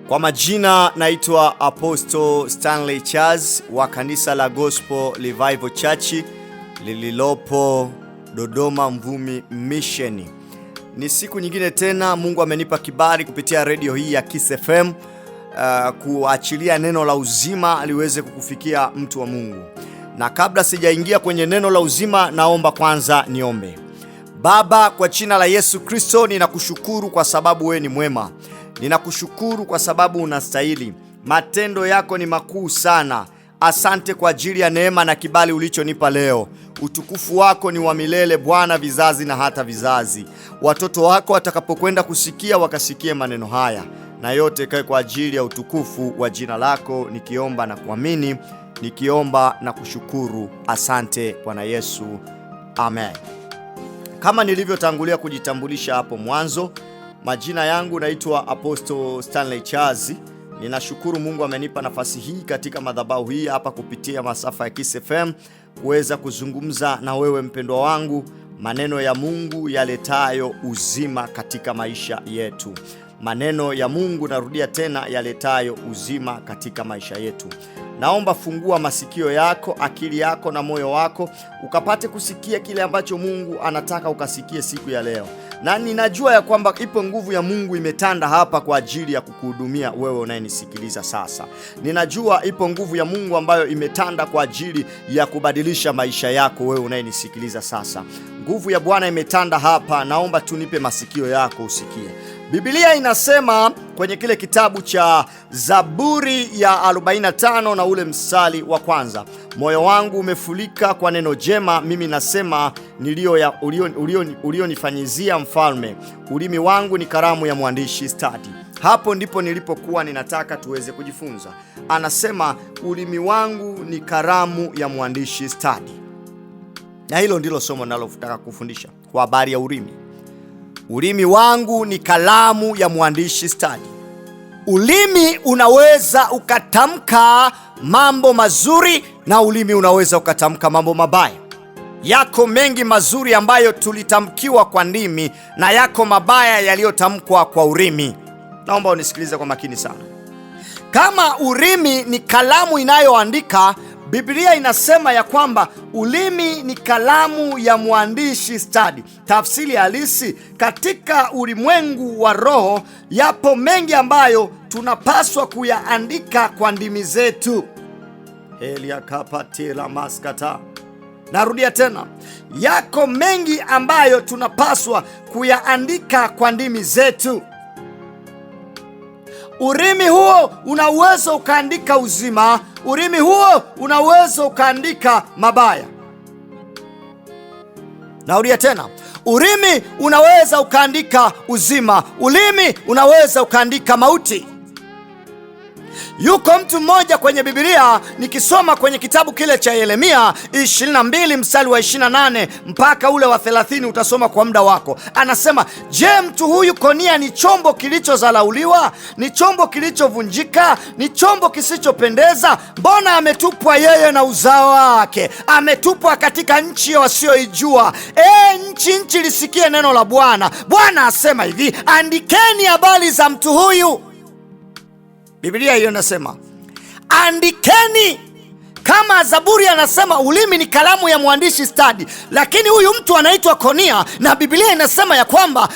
Kwa majina naitwa Apostle Stanley Charles wa kanisa la Gospel Revival Church lililopo Dodoma Mvumi Mission. Ni siku nyingine tena Mungu amenipa kibali kupitia redio hii ya Kiss FM kuachilia neno la uzima liweze kukufikia mtu wa Mungu. Na kabla sijaingia kwenye neno la uzima, naomba kwanza niombe. Baba, kwa jina la Yesu Kristo, ninakushukuru kwa sababu wewe ni mwema. Ninakushukuru kwa sababu unastahili. Matendo yako ni makuu sana. Asante kwa ajili ya neema na kibali ulichonipa leo. Utukufu wako ni wa milele Bwana, vizazi na hata vizazi. Watoto wako watakapokwenda kusikia, wakasikie maneno haya, na yote ikae kwa ajili ya utukufu wa jina lako, nikiomba na kuamini, nikiomba na kushukuru. Asante Bwana Yesu, amen. Kama nilivyotangulia kujitambulisha hapo mwanzo, majina yangu naitwa Apostle Stanley Charles. Ninashukuru Mungu amenipa nafasi hii katika madhabahu hii hapa kupitia masafa ya Kiss FM kuweza kuzungumza na wewe mpendwa wangu maneno ya Mungu yaletayo uzima katika maisha yetu. Maneno ya Mungu, narudia tena, yaletayo uzima katika maisha yetu. Naomba fungua masikio yako, akili yako na moyo wako ukapate kusikia kile ambacho Mungu anataka ukasikie siku ya leo. Na ninajua ya kwamba ipo nguvu ya Mungu imetanda hapa kwa ajili ya kukuhudumia wewe unayenisikiliza sasa. Ninajua ipo nguvu ya Mungu ambayo imetanda kwa ajili ya kubadilisha maisha yako wewe unayenisikiliza sasa. Nguvu ya Bwana imetanda hapa, naomba tunipe masikio yako usikie. Biblia inasema kwenye kile kitabu cha Zaburi ya 45 na ule mstari wa kwanza, moyo wangu umefurika kwa neno jema, mimi nasema ulionifanyizia mfalme, ulimi wangu ni karamu ya mwandishi stadi. Hapo ndipo nilipokuwa ninataka tuweze kujifunza. Anasema ulimi wangu ni karamu ya mwandishi stadi, na hilo ndilo somo ninalotaka kufundisha kwa habari ya ulimi. Ulimi wangu ni kalamu ya mwandishi stadi. Ulimi unaweza ukatamka mambo mazuri na ulimi unaweza ukatamka mambo mabaya. Yako mengi mazuri ambayo tulitamkiwa kwa ndimi na yako mabaya yaliyotamkwa kwa ulimi. Naomba unisikilize kwa makini sana. Kama ulimi ni kalamu inayoandika, Biblia inasema ya kwamba ulimi ni kalamu ya mwandishi stadi. Tafsiri halisi, katika ulimwengu wa roho yapo mengi ambayo tunapaswa kuyaandika kwa ndimi zetu. Heliakapatela maskata. Narudia tena, yako mengi ambayo tunapaswa kuyaandika kwa ndimi zetu. Ulimi huo una uwezo ukaandika uzima, ulimi huo una uwezo ukaandika mabaya. Narudia tena, ulimi unaweza ukaandika uzima, ulimi unaweza ukaandika mauti. Yuko mtu mmoja kwenye Biblia, nikisoma kwenye kitabu kile cha Yeremia 22 mstari wa 28 mpaka ule wa 30, utasoma kwa muda wako. Anasema, je, mtu huyu Konia ni chombo kilichozalauliwa? Ni chombo kilichovunjika? Ni chombo kisichopendeza? Mbona ametupwa yeye na uzao wake, ametupwa katika nchi wasioijua. E nchi, lisikie neno la Bwana. Bwana asema hivi, andikeni habari za mtu huyu. Biblia hiyo inasema andikeni. Kama Zaburi anasema ulimi ni kalamu ya mwandishi stadi, lakini huyu mtu anaitwa Konia na Biblia inasema ya kwamba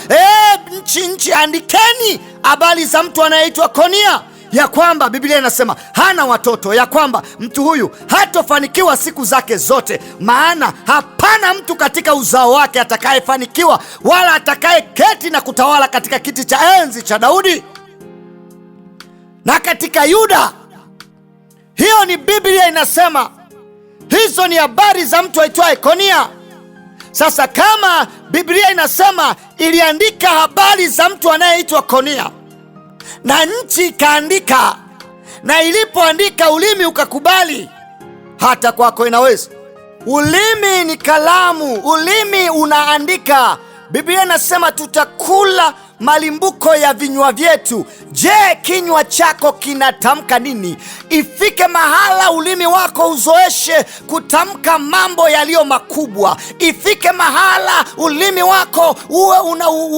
nchi, andikeni habari za mtu anayeitwa Konia, ya kwamba Biblia inasema hana watoto, ya kwamba mtu huyu hatofanikiwa siku zake zote, maana hapana mtu katika uzao wake atakayefanikiwa wala atakayeketi na kutawala katika kiti cha enzi cha Daudi na katika Yuda. Hiyo ni Biblia inasema, hizo ni habari za mtu aitwaye Konia. Sasa kama Biblia inasema iliandika habari za mtu anayeitwa Konia na nchi ikaandika, na ilipoandika ulimi ukakubali, hata kwako inaweza. Ulimi ni kalamu, ulimi unaandika. Biblia inasema tutakula Malimbuko ya vinywa vyetu. Je, kinywa chako kinatamka nini? Ifike mahala ulimi wako uzoeshe kutamka mambo yaliyo makubwa. Ifike mahala ulimi wako uwe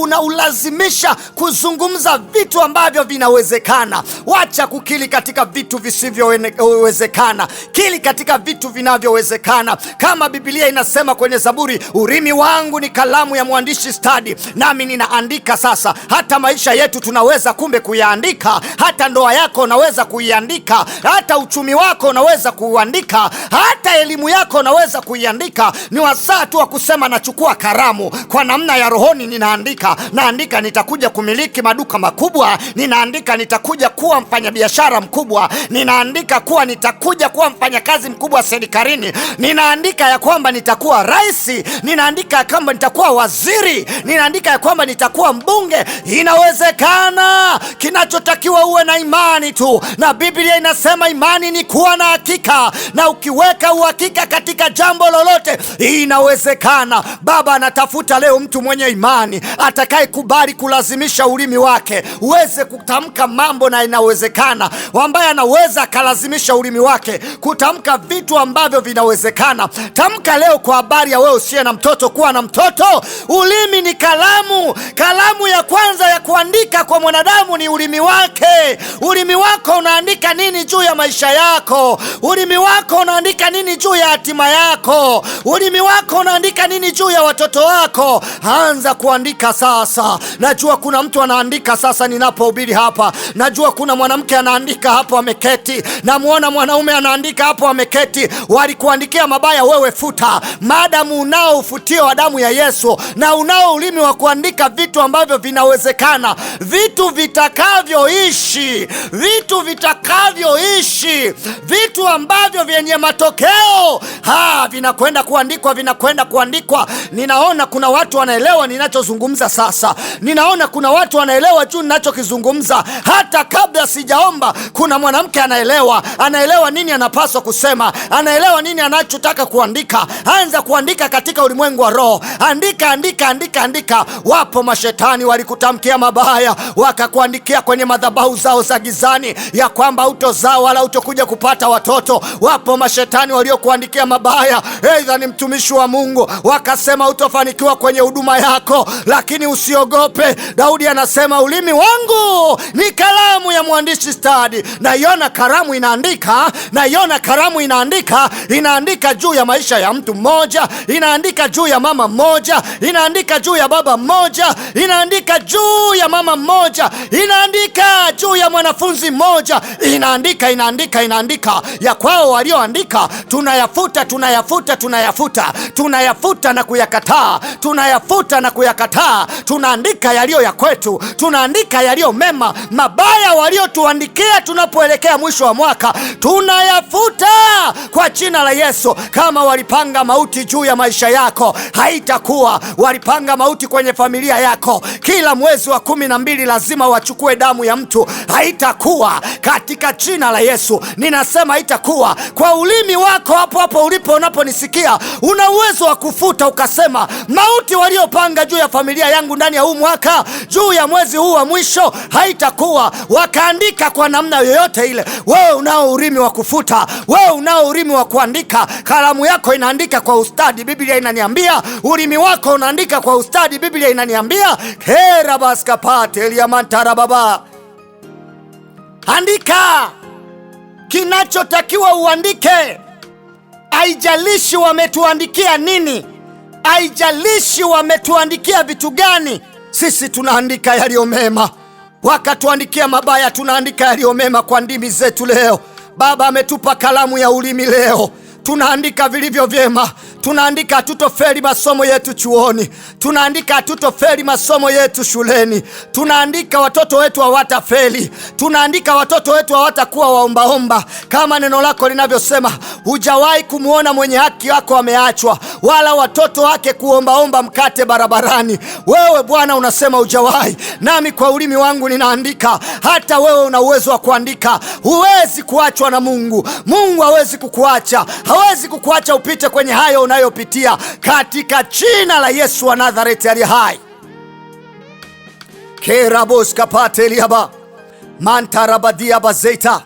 unaulazimisha kuzungumza vitu ambavyo vinawezekana. Wacha kukili katika vitu visivyowezekana, kili katika vitu vinavyowezekana. Kama Biblia inasema kwenye Zaburi, ulimi wangu ni kalamu ya mwandishi stadi, nami ninaandika sasa. Hata maisha yetu tunaweza kumbe kuyaandika, hata ndoa yako unaweza kuiandika, hata uchumi wako unaweza kuuandika, hata elimu yako unaweza kuiandika. Ni wasaa tu wa kusema nachukua kalamu kwa namna ya rohoni, ninaandika. Naandika nitakuja kumiliki maduka makubwa, ninaandika nitakuja kuwa mfanyabiashara mkubwa, ninaandika kuwa nitakuja kuwa mfanyakazi mkubwa serikalini, ninaandika ya kwamba nitakuwa rais, ninaandika ya kwamba nitakuwa waziri, ninaandika ya kwamba nitakuwa mbunge. Inawezekana. Kinachotakiwa uwe na imani tu, na Biblia inasema imani ni kuwa na hakika, na ukiweka uhakika katika jambo lolote inawezekana. Baba anatafuta leo mtu mwenye imani atakayekubali kulazimisha ulimi wake uweze kutamka mambo na inawezekana, ambaye anaweza akalazimisha ulimi wake kutamka vitu ambavyo vinawezekana. Tamka leo kwa habari ya wewe usiye na mtoto kuwa na mtoto. Ulimi ni kalamu. Kalamu ya kwanza ya kuandika kwa mwanadamu ni ulimi wake. Ulimi wako unaandika nini juu ya maisha yako? Ulimi wako unaandika nini juu ya hatima yako? Ulimi wako unaandika nini juu ya watoto wako? Anza kuandika sasa. Najua kuna mtu anaandika sasa ninapohubiri hapa. Najua kuna mwanamke anaandika hapo ameketi. Namuona mwanaume anaandika hapo ameketi. Walikuandikia mabaya, wewe futa. Maadamu unao ufutio wa damu ya Yesu na unao ulimi wa kuandika vitu ambavyo vinawezekana, vitu vitakavyoishi, vitu vitakavyoishi, vitu ambavyo vyenye matokeo vinakwenda kuandikwa, vinakwenda kuandikwa. Ninaona kuna watu wanaelewa ninachozungumza sasa. Ninaona kuna watu wanaelewa juu ninachokizungumza. Hata kabla sijaomba, kuna mwanamke anaelewa, anaelewa nini anapaswa kusema, anaelewa nini anachotaka kuandika. Anza kuandika katika ulimwengu wa roho. Andika, andika, andika, andika. Wapo mashetani walikutamkia mabaya, wakakuandikia kwenye madhabahu zao za gizani ya kwamba hutozaa wala hutokuja kupata watoto. Wapo mashetani waliokuandikia mabaya, aidha ni mtumishi wa Mungu, wakasema hutofanikiwa kwenye huduma yako. Lakini usiogope. Daudi anasema ulimi wangu ni kalamu ya mwandishi stadi. Naiona kalamu inaandika, naiona kalamu inaandika, inaandika juu ya maisha ya mtu mmoja, inaandika juu ya mama mmoja, inaandika juu ya baba mmoja, inaandika juu ya mama mmoja, inaandika juu ya mwanafunzi mmoja, inaandika, inaandika, inaandika. Ya kwao walioandika tunayafuta, tunayafuta, tunayafuta, tunayafuta na kuyakataa, tunayafuta na kuyakataa. Tunaandika yaliyo ya kwetu, tunaandika yaliyo mema. Mabaya waliotuandikia tunapoelekea mwisho wa mwaka tunayafuta kwa jina la Yesu. Kama walipanga mauti juu ya maisha yako, haitakuwa. Walipanga mauti kwenye familia yako, kila mwezi wa 12 lazima wachukue damu ya mtu, haitakuwa katika jina la Yesu. Ninasema haitakuwa. Kwa ulimi wako hapo hapo ulipo, unaponisikia, una uwezo wa kufuta ukasema, mauti waliopanga juu ya familia yangu ndani ya huu mwaka, juu ya mwezi huu wa mwisho, haitakuwa. Wakaandika kwa namna yoyote ile. Wewe unao ulimi wa kufuta, wewe unao ulimi wa kuandika. Kalamu yako inaandika kwa ustadi, Biblia inaniambia. Ulimi wako unaandika kwa ustadi, Biblia inaniambia. Kerabaskapate eliamantara baba, andika kinachotakiwa uandike. Haijalishi wametuandikia nini, haijalishi wametuandikia vitu gani, sisi tunaandika yaliyo mema. Wakatuandikia mabaya, tunaandika yaliyo mema kwa ndimi zetu leo. Baba ametupa kalamu ya ulimi leo, tunaandika vilivyo vyema. Tunaandika hatutofeli masomo yetu chuoni, tunaandika hatutofeli masomo yetu shuleni, tunaandika watoto wetu hawatafeli, tunaandika watoto wetu hawatakuwa waombaomba, kama neno lako linavyosema, hujawahi kumwona mwenye haki wako ameachwa, wala watoto wake kuombaomba mkate barabarani. Wewe Bwana unasema hujawahi, nami kwa ulimi wangu ninaandika. Hata wewe una uwezo wa kuandika. Huwezi kuachwa na Mungu. Mungu hawezi kukuacha, hawezi kukuacha upite kwenye hayo unayopitia, katika jina la Yesu wa Nazareti aliye hai. Keraboskapateliaba mantarabadia bazeita.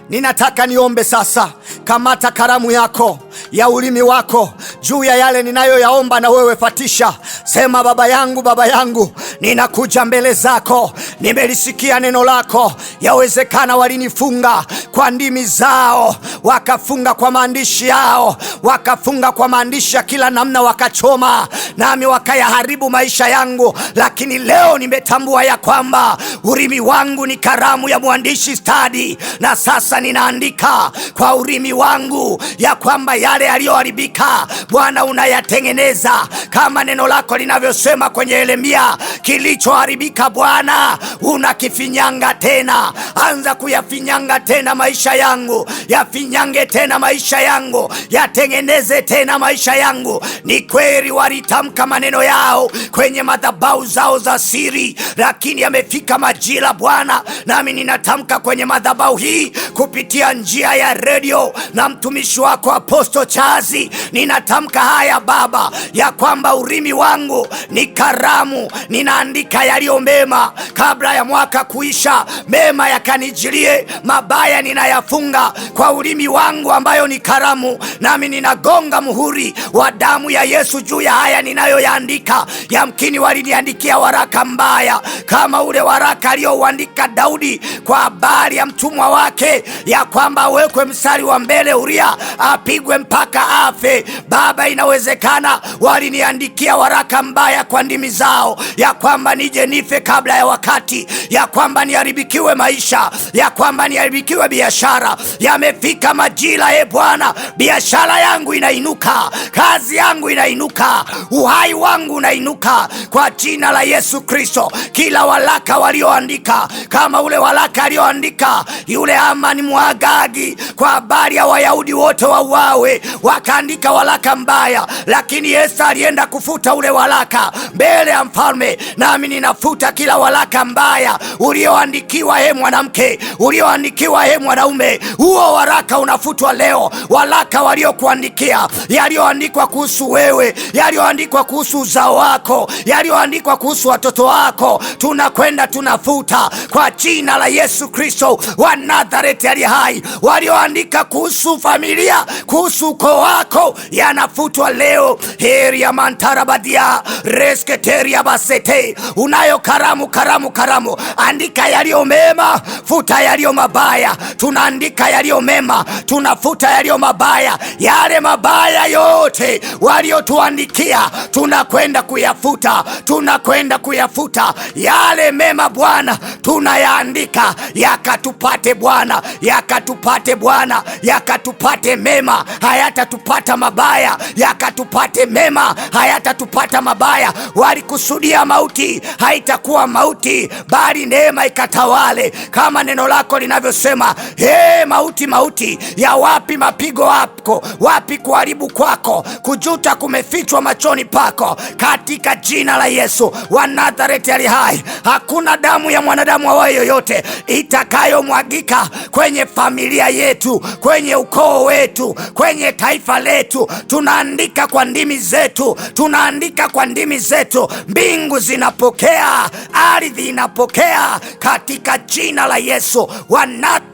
Ninataka niombe sasa. Kamata karamu yako ya ulimi wako juu ya yale ninayoyaomba, na wewe fatisha. Sema, Baba yangu, Baba yangu, ninakuja mbele zako, nimelisikia neno lako. Yawezekana walinifunga kwa ndimi zao, wakafunga kwa maandishi yao, wakafunga kwa maandishi ya kila namna, wakachoma nami wakayaharibu maisha yangu, lakini leo nimetambua ya kwamba ulimi wangu ni karamu ya mwandishi stadi, na sasa ninaandika kwa ulimi wangu ya kwamba yale yaliyoharibika Bwana unayatengeneza, kama neno lako linavyosema kwenye Yeremia, kilichoharibika Bwana unakifinyanga tena. Anza kuyafinyanga tena maisha yangu, yafinyange tena maisha yangu, yatengeneze tena maisha yangu. Ni kweli walitamka maneno yao kwenye madhabahu zao za siri, lakini yamefika majira Bwana, nami ninatamka kwenye madhabahu hii kupitia njia ya redio na mtumishi wako Apostle Chazi, ninatamka haya Baba, ya kwamba ulimi wangu ni karamu, ninaandika yaliyo mema kabla ya mwaka kuisha, mema yakanijilie, mabaya ninayafunga kwa ulimi wangu ambayo ni karamu, nami ninagonga muhuri wa damu ya Yesu juu ya haya ninayoyaandika. Yamkini waliniandikia waraka mbaya kama ule waraka aliyouandika Daudi kwa habari ya mtumwa wake, ya kwamba awekwe mstari wa mbele Uria apigwe mpaka afe. Baba, inawezekana waliniandikia waraka mbaya kwa ndimi zao, ya kwamba nije nife kabla ya wakati, ya kwamba niharibikiwe maisha, ya kwamba niharibikiwe biashara. Yamefika majira, e Bwana, biashara yangu inainuka, kazi yangu inainuka, uhai wangu unainuka kwa jina la Yesu Kristo. Kila waraka walioandika, kama ule waraka alioandika yule Hamani Mwagagi kwa habari ya Wayahudi wote wauawe, wakaandika waraka mbaya, lakini Yesu alienda kufuta ule waraka mbele ya mfalme. Nami ninafuta kila waraka mbaya ulioandikiwa, he mwanamke, ulioandikiwa he mwanaume, huo waraka unafutwa leo. Waraka waliokuandikia, yaliyoandikwa kuhusu wewe, yaliyoandikwa kuhusu uzao wako, yaliyoandikwa kuhusu watoto wako, tunakwenda tunafuta kwa jina la Yesu Kristo wa Nazareti aliye hai. Walioandika kuhusu familia, kuhusu ukoo wako, yanafutwa leo. Heri ya mantarabadia resketeria basete. Unayo karamu, karamu, karamu. Andika yaliyo mema, futa yaliyo mabaya. Tunaandika yaliyo mema, tunafuta yaliyo mabaya. Yale mabaya yote waliotuandikia tunakwenda kuyafuta, tunakwenda kuyafuta. Yale mema Bwana tunayaandika, yakatupate Bwana, yakatupate Bwana, yakatupate mema, hayatatupata mabaya, yakatupate mema, hayatatupata mabaya. Walikusudia mauti, haitakuwa mauti, bali neema ikatawale, kama neno lako linavyosema. He, mauti, mauti ya wapi mapigo yako? Wapi kuharibu kwako? Kujuta kumefichwa machoni pako. Katika jina la Yesu wa Nazareti ali hai, hakuna damu ya mwanadamu awaye yoyote itakayomwagika kwenye familia yetu, kwenye ukoo wetu, kwenye taifa letu. Tunaandika kwa ndimi zetu, tunaandika kwa ndimi zetu. Mbingu zinapokea, ardhi inapokea, katika jina la Yesu wa Nazareti.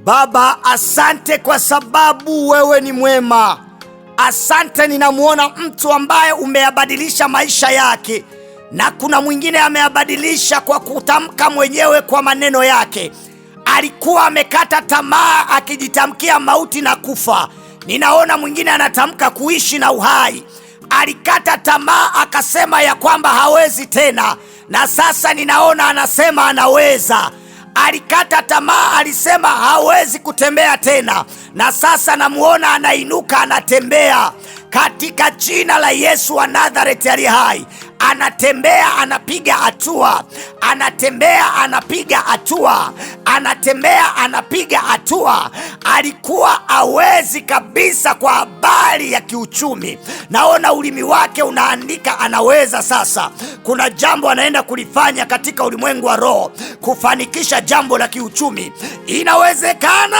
Baba, asante kwa sababu wewe ni mwema. Asante, ninamwona mtu ambaye umeyabadilisha maisha yake, na kuna mwingine ameyabadilisha kwa kutamka mwenyewe kwa maneno yake. Alikuwa amekata tamaa akijitamkia mauti na kufa. Ninaona mwingine anatamka kuishi na uhai. Alikata tamaa akasema ya kwamba hawezi tena, na sasa ninaona anasema anaweza. Alikata tamaa, alisema hawezi kutembea tena, na sasa namuona anainuka, anatembea katika jina la Yesu wa Nazareti aliye hai. Anatembea, anapiga hatua, anatembea, anapiga hatua, anatembea, anapiga hatua. Alikuwa hawezi kabisa kwa habari ya kiuchumi, naona ulimi wake unaandika anaweza sasa. Kuna jambo anaenda kulifanya katika ulimwengu wa roho kufanikisha jambo la kiuchumi. Inawezekana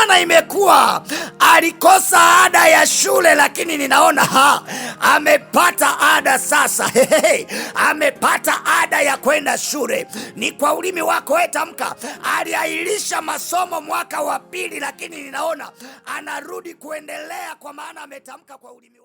na imekuwa. Alikosa ada ya shule, lakini ninaona amepata ada sasa. Hehehe, amepata ada ya kwenda shule. Ni kwa ulimi wako we tamka. Aliahirisha masomo mwaka wa pili, lakini ninaona anarudi kuendelea, kwa maana ametamka kwa ulimi wako.